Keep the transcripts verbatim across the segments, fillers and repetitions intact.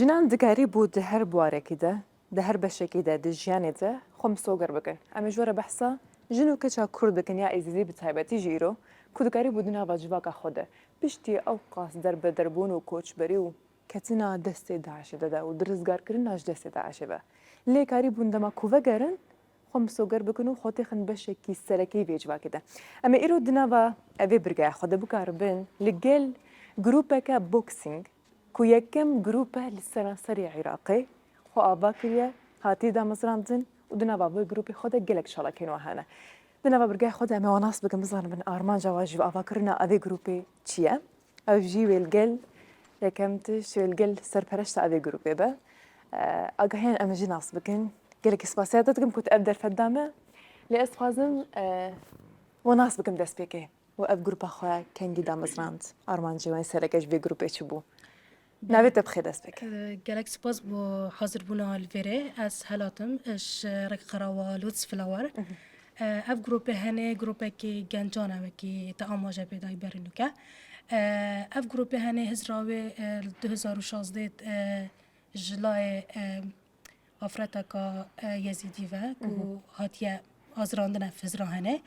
Jinan dikarîbû di her buarekî de, di her beşekî de di jiyanê de xwe misoger bikin. Em ê ji we re behsa jin û keça Kurd bikin ya Êzidî bi taybetî jî îro, ku dikarîbû di nava civaka xwe de, piştî ew qas derbederbûn û koçberî û ketina destê DAIŞê de de û di rizgarkirina ji destê DAIŞê ve, lê karîbûn dema ku vegerin, xwe misoger bikin û xwe têxin beşekî serekî vê civakê de. Em ê îro di nava evê birgeya xwe de bikaribin li gel grûpeke boksîng, ku yekem grûp e li seranserê Iraqê, xwe ava kiriye, hatiye damezrandin û di nava vê grûpê xwe de gelek çalakiyên wa hene. Di nava birgeya xwe de em ê wan nas bikin, bizanibin armanca wa ji avakirina evê grûpê çi ye. Ew jî wê li gel yekem tişt wê li gel serpereşta evê grûpê be. E, agahiyan em ê jî nas bikin. Gelekî spasiya te dikim ku tu ev derfet da me. Lê ez dixwazim, e, we nas bikim destpêkê. Û ev grûpa xwe kengî damezrand? Armancê wan sereke ji vê grûpê çi bû? Navê te bi xêr dest pê ke. E, gelek spas bo hazirbûna li vêrê. Ez Helat im, ji Rêkxera Lûts Flower. E, ev grûpê hene, grûpekî gencan e, wekî te amaje pê dayî berî nûke. E, ev grûpê hene hizra wê, e, li du hezar û şazdeh, e, ji layê, e, afreteka, e, Yezîdî ve ku hatiye azirandin ev hizra hene.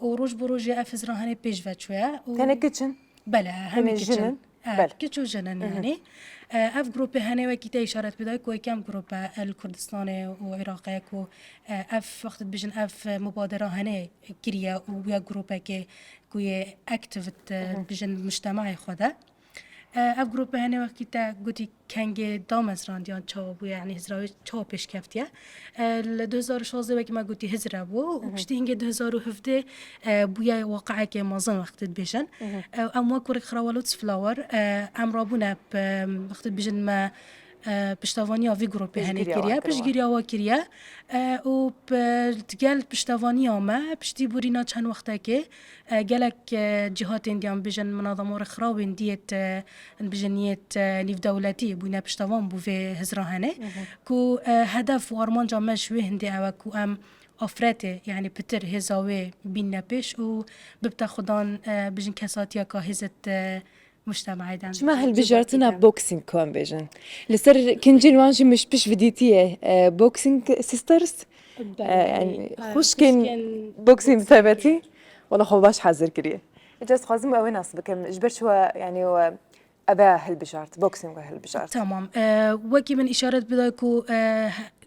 Û roj bi rojê ev hizra hene pêş ve çûye. Û Tenê kiç in? Bele, hemî Tenê kiç jin in. In? E, Bele. Kiç û jin in yanî. E, ev grûpê hene wekî te îşaret pê dayî ku yekem grûp e, e, li Kurdistanê û Iraqê ku, e, ev wextê dibêjin ev, e, mubadera hene kiriye û bûye grûpekê ku yê active, e, dibêjin mujtemahê xwe de. E, ev grûpê hene wextî te gotî kengê damezrandiyan çawa bûye, yanî hizra wê çawa pêş keftiye. E, li du hezar û şazdeh wekî me gotî hizre bû û piştî hingê du hezar û hevdeh, e, bûye waqiekê mezin wextê dibêjin. E, em wek Rêkxera Lûts Flower, e, em rabûne bi, wextê dibêjin me, e, piştevaniya vî grûpê hene kiriye, piştgiriya wa kiriye. E, û bi, digel piştevaniya me, piştî borîna çend wextekê, e, gelek, e, cîhatên dî, em bijin minazema rêkxirawên dî yêt, e, em bijin yêt, e, nîvdewletî bûne piştevan bo vê hizra hene. Ku, e, hedef û armanca me ji wê hindê ew e ku em afretê, yanî pitir hêza wê bînne pêş û bibte xudan, e, bijin kesatiyeka hêzet, e, mujtema'ê de. Çima hilbijartina boxing ku em bêjin? Li ser kincên wan jî min ji pişt ve dîtiye, e, Boxing Sisters. Belê, e, yanî, e, xwişkên, xwişkên boxing bi taybetî. Wala xwe baş hazir kiriye. Îca ez dixwazim ew ê nas bikim. Ji ber çi we, yanî, we ev e hilbijart, boxing we hilbijart? Tamam. E, wekî min îşaret bida ku, e,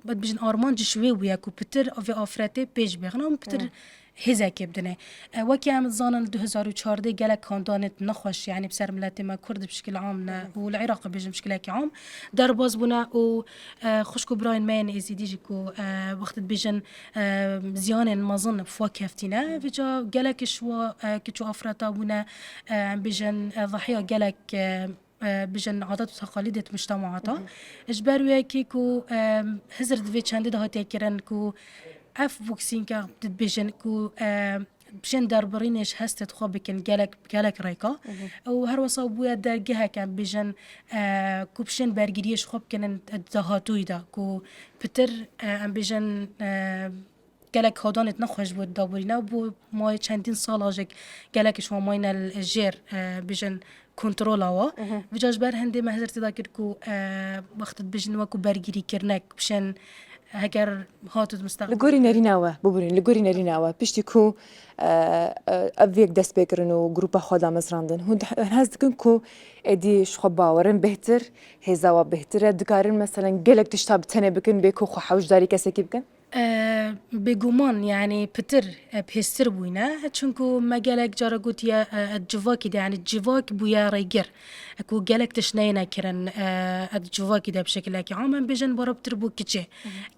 he-, bijin armanc ji wê bûye ku pitir vê afretê pêş bêxin, an pitir hêzekê bidine. E, wekî em dizanin, li du hezar û çardeh gelek handanê nexweş, yanî bi ser miletê me Kurd bi şikil am ne û li Iraqê bêjim bi şikilekî am, derbas bûne û, e, xwişk û birayên me yên Êzîdî jî ku, e, wextê dibêjin, e, ziyanên mezin bi xwe keftîne. Vêca gelek ji wa, e, kiç û afreta bûne, e, em bêjin, e, dahiya gelek, e, e, bijin adet û teqalîdê di mujtemaata. Ji ber wê yekê ku, e, hizir di vê çendê de hatiye kirin ku ev boksînka dibêjin ku, e, bijin derbirînê ji hestê xwe bikin gelek, gelek rêka. Û her wesa bûye dergeheke bijin, e, ku bijin bergiriyê ji xwe bikinin di dahatûyî de ku pitir, e, em bijin, e, gelek hadanê nexweş bû di daborîna, bû mayê çendîn sala jî gelek ji wan mayîne li jêr, e, bijin kontrola wa. Vêca ji ber hindê me hizir tê de kir ku, e, wextê dibêjin wekû bergirîkirinek, bişên heger hat û di mustaqbel. Li gorî nerîna we, biborîn, li gorî nerîna we, piştî ku, e, e, ev yek dest pê kirin û grûpa xwe damezrandin, hûn dih-, hûn hez dikin ku êdî ji xwe bawerin bêhtir, hêza we bêhtir e, dikarin meselen gelek tişta bi tenê bikin bê ku xwe hewşdarî kesekî bikin? E, bêguman, yanî pitir, e, bihêztir bûyne. Çunku me gelek cara gotiye, e, ez civakî de, yanî civak bûye rêgir. E, ku gelek tişt neyne kirin, e, ez civakî de bi şekilekî am em bêjin, bara pitir bû kiçê.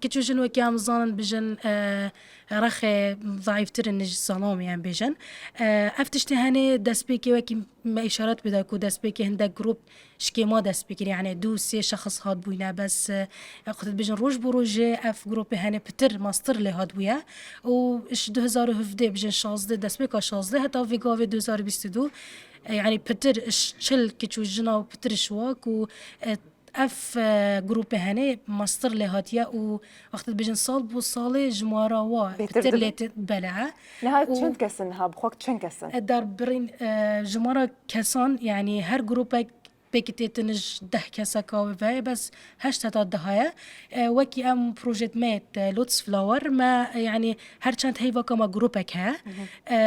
Kiç û jin wekî em zanin bijin, e, rexê zayîftir in ji zelamê em bêjin. E, ev tiştê hene destpêkê wekî me îşaret bide ku destpêkê hindek grûp ji kêma dest pê kir, yanî du sê şexs hat bûyne, bes, e, wextê dibêjin roj bi rojê ev grûpê hene pitir mastir lê hat bûye û ji du hezar û hevdeh, bijin şazdeh, destpêka şazdeh heta vê gavê du hezar û bîst û du, e, yanî pitir ji çil kiç û jina pitir ji wa ku, e, ev, e, grûpê hene mastir lê hatiye û wextê dibêjin sal bo salê jimara wa pitir lê te-, bele. Niha çend kes in, niha bi xwe çend kes in? E, derbirîn, e, jimara kesan, yanî her grûpek pêkê têtin ji deh keseka wê ve, bes heşt heta deha ye. E, wekî em projet me yê Lotus Flower, me, e, yanî her çend heyvaka me grûpek heye. E,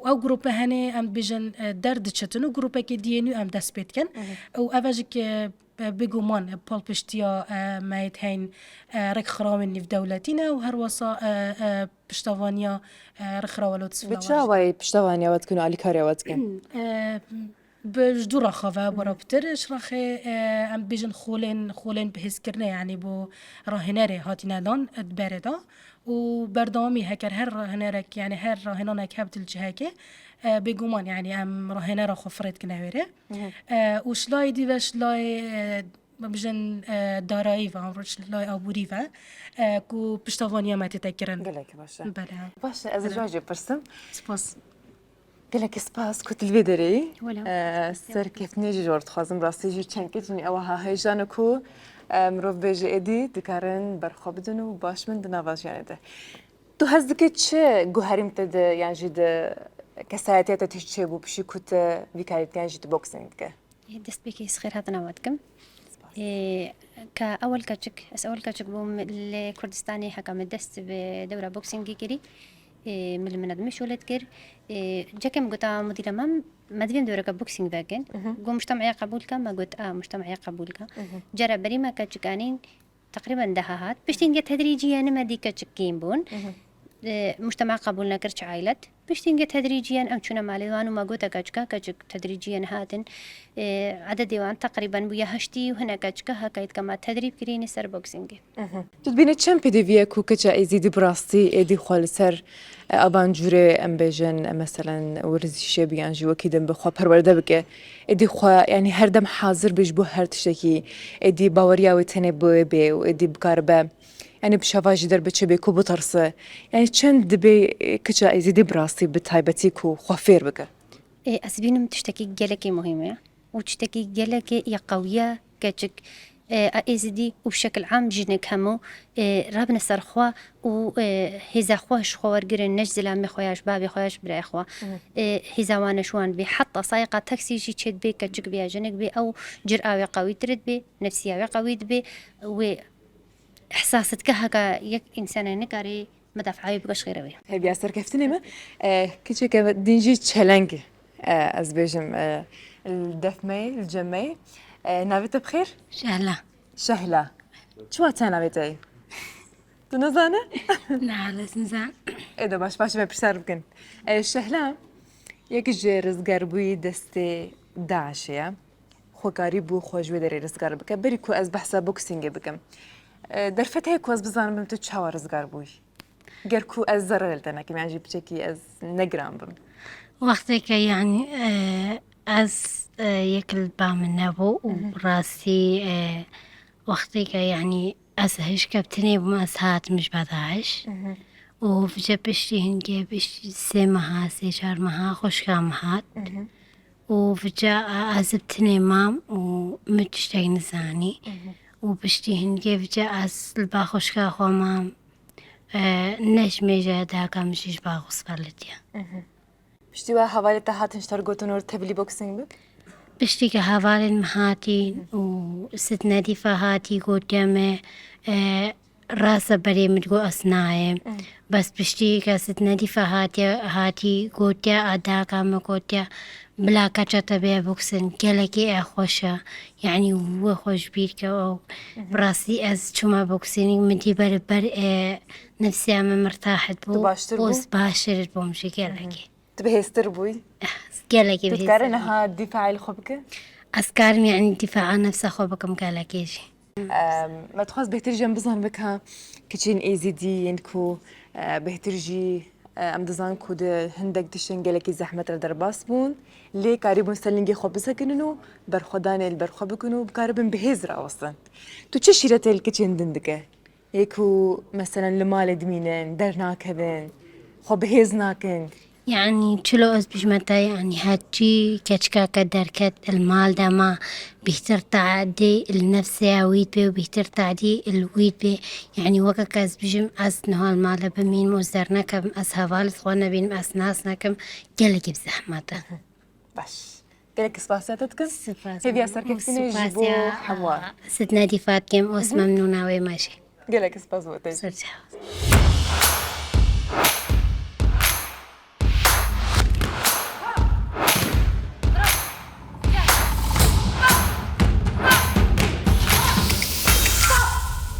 ew grûpe henê em dibêjin, e, derdiçitin û grûpekê diyê nû em dest pê dikin. Û ev e jî ke, e, bêguman, e, palpiştiya, e, me yê heyîn, e, rêkxirawên nêvdewletî ne û her wesa, e, e, piştevaniya, e, rêkxirawa Lotus Flower. Bi çi awayî piştevaniya we dikin û alîkariya we dikin? E, Bi ji du rexa ve were pitir, ji rexê, e, em bibêjin xolên, xolên bihêzkirinê, yanî bo rahênerê hatine dan, e, di berê de. Û berdewamî heker her rahênerek, yanî her rahênanek hebe di cihekê, e, bêguman, yanî em rahênera xwe firê dikine wêrê. E, û ji layê dî ve, ji layê, e, bibêjin, e, darayî ve, an ji layê aborî ve, e, ku piştevaniya me tête kirin. Gelek baş e. Bele. Baş e, ez ê ji we jî pirsim. Spas. Gelekî spas ku tu li vê derê yî. Wela. Ee, serkeftinê jî ji we re dixwazim, rastî jî çend keçî ew aha heyecan e ku, e, mirov bêje êdî dikarin berxwe bidin û baş bin di nava jiyanê de. Tu hez dike çi guherîn te de yan jî di kesayetiya te tişt çêbû pişî ku te vî karî dike yan jî tu boksîng dike? Destpêkê ez xêrhatina we dikim. Spas. Ê, ka ewil keçik, ez ewil keçik bûm li Kurdistanê, heka min dest bi dewra boksîngê kirî. Ê, min li min edimê şolê dikir. Ê, cekê min gota mudîra me, me divê em dewreke boksîng vekin. Mhm. Got mujtemaya qebûl ke, me got a, mujtemaya qebûl ke. Mhm. Cara berî me keçik anîn, teqrîben deha hat. Piştî hingê tedrîcî, yanî me dî keçik kêm bûn. Mhm. E, mujtema qebûl nekir çi ailet. Piştî hingê tedrîcî, yanî em çûne malê wan û me gote keçika, keçik tedrîcî, yanî hatin. E, ededê wan teqrîben bûye heştî û hinek keçika hekayî dike me tedrîb kirîne ser boksîngê. Mhm. Tu dibîne çend pêdivî ye ku keça Êzîdî bi rastî êdî xwe li ser, e, avan cûrê, em bêjin, e, meselen werzîşê biyan jî wekî din bi xwe perwerde bike? Êdî xwe, yanî her dem hazir be ji bo her tiştekî, êdî baweriya wê tenê bi wê bê û êdî bikaribe, yanî bi şeva jî derbiçe bê ku bitirse. Yanî çend dibe, e, keça Êzîdî bi rastî bi taybetî ku xwe fêr bike? Ê, ez bînim tiştekî gelekî muhîm e û tiştekî gelekî ya qewî ye, keçik, e, a Êzîdî û bi şekil am jinik hemû, e, rabine ser xwe û, e, hêza xwe ji xwe wergirin, ne ji zilamê xwe ya, ji bavê xwe ya, ji birayê xwe. Hı. E, hêza wan ji wan bê. Heta sayeqa taksî jî çêdibe, keçik bê ya jinik bê, ew cur a wê qewîtir dibe, nefsiya wê qewî dibe, wê ihsas dike heka yek însanê nikare mudafaa wê bike ji xêra wê. Hêviya serkeftinê me, e, kiçeke din jî çeleng, e, ez bêjim, e, li def me yê, li cem me yê. E, navê te bi xêr? Şehla. Şehla. Çi wate navê te yê? Tu nizane? Na, ez nizan. Ê de baş, baş me pirsar bikin. E, Şehla, yek ji rizgarbûyî destê DAIŞê ye. Xwe karîbû xwe ji wê derê rizgar bike. Berî ku ez behsa boksîngê bikim. E, derfet heye ku ez bizanim bim tu çawa rizgar bûyî? Ger ku ez zererê li te nekim, yan jî piçekî ez ne giran bim. Wexteke, yanî, e, ez, e, yek li ba min nebû û Mhm. rastî, e, wexteke, yanî, ez hişkeftinê bûm, ez hatim ji ba DAIŞ. Mhm. Û vice piştî hingê, piştî sê meha, sê çar meha xwişka min hat. Mhm. Û vice ez bi tinê mam û min tiştek nizanî. Mhm. Û piştî hingê vice ez li ba xwişka xwe mam, e, ne ji mêje daka min jî ji ba xwe spelitiye. Mhm. Piştî we hevalê te hatin ji te re gotin û tevlî boksîng bik? Piştî ke hevalên min hatîn û Sid Nedîfe hatî gotiye me, e, Rasa berê min digot ez nayêm. Hmm. Bes piştî ke Sid Nedîfe hatiye, hatî gotiye, a daka min gotiye, bila keça te bê boksîn, gelekî e xweş e. Yanî we xwe ji bîr ke ew. Mhm. Bi rastî ez çûme boksînî, min dî ber, ber, e, nefsiya min mirtah bû. Tu baştir bû? Û ez baştir bûm ji gelekî. Mhm. Tu bihêztir bûyî? Eh, gelekî bihêztir bû. Tu dikare niha dîfaê li xwe bike? Ez karim, yanî dîfaa nefsa xwe bikim gelekê jî. Em, me dixwest bêhtir jî em bizanin bika kiçên Êzîdî yên ku, e, bêhtir jî, e, em dizanin ku di hindek tiştên gelekî zehmet re derbas bûn, lê karîbûn ser lingê xwe bisekinin û berxwedanê li ber xwe bikin û bikaribin bi hêz rawestin. Tu çi şîretê li kiçên din dike? Yê ku, meselen, li malê dimînin, dernakevin, xwe bi hêz nakin. Yanî, çilo ez bijme te, yanî, herçî keçikeke derket li mal de ma bîhtir tadî li nefseya wî dibe û bîhtir tadî li wî dibe. Yanî, weke ke ez bijim, ez niha li mal de bimînim û ez dernekevim, ez hevalê xwe nebînim, ez nas nekim, gelekî bi zehmet e. Baş. Gelek spasiya te dikin. Spas. Hêviya serkeftinê ji bo hemû. Sidnedî Fatkim, os memnûna wê me jî. Gelek spas bo te. Serçawa.